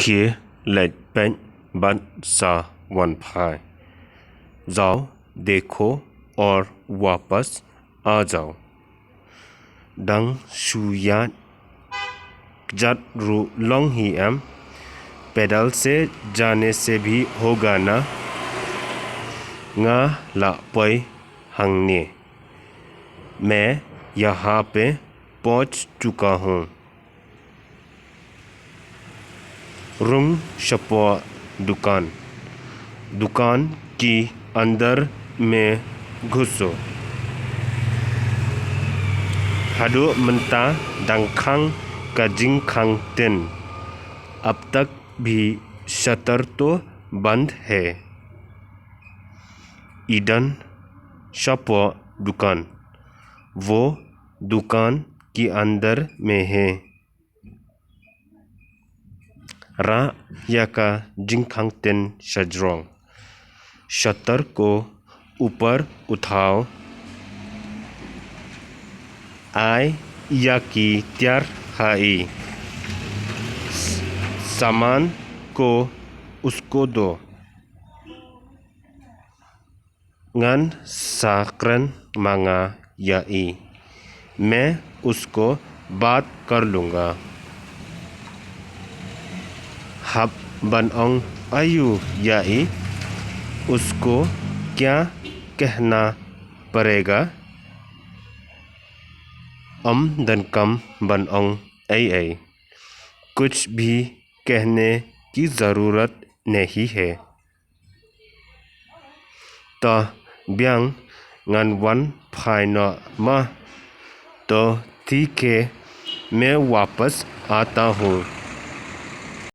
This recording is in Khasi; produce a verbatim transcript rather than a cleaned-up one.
Khie leit peit bad sa wan phai. जाओ, देखो और वापस आ जाओ. Dang shu ïaid kjat ruh long hi em? पैदल से जाने से भी होगा ना? Nga la poi hangne. मैं यहाँ पे पहुँच चुका हूँ. Rung shapoh dukan. दुकान के अंदर में घुसो. Haduh mynta dang khang ka jingkhang tin. अब तक भी शटर तो बंद है. I don shapoh dukan. वो दुकान के अंदर में है. Rah ïa ka jingkhang tin shajrong. शटर को ऊपर उठाओ. Ai ïa ki tiar ha i. सामान को उसको दो. Ngan sa kren ma nga ïa i. मैं उसको बात कर लूँगा. Hap ban ong aïu ïa i? उसको क्या कहना पड़ेगा? Ym donkam ban ong ei ei. कुछ भी कहने की ज़रूरत नहीं है. To biang, ngan wan phai noh ma. तो ठीक है, मैं वापस आता हूँ.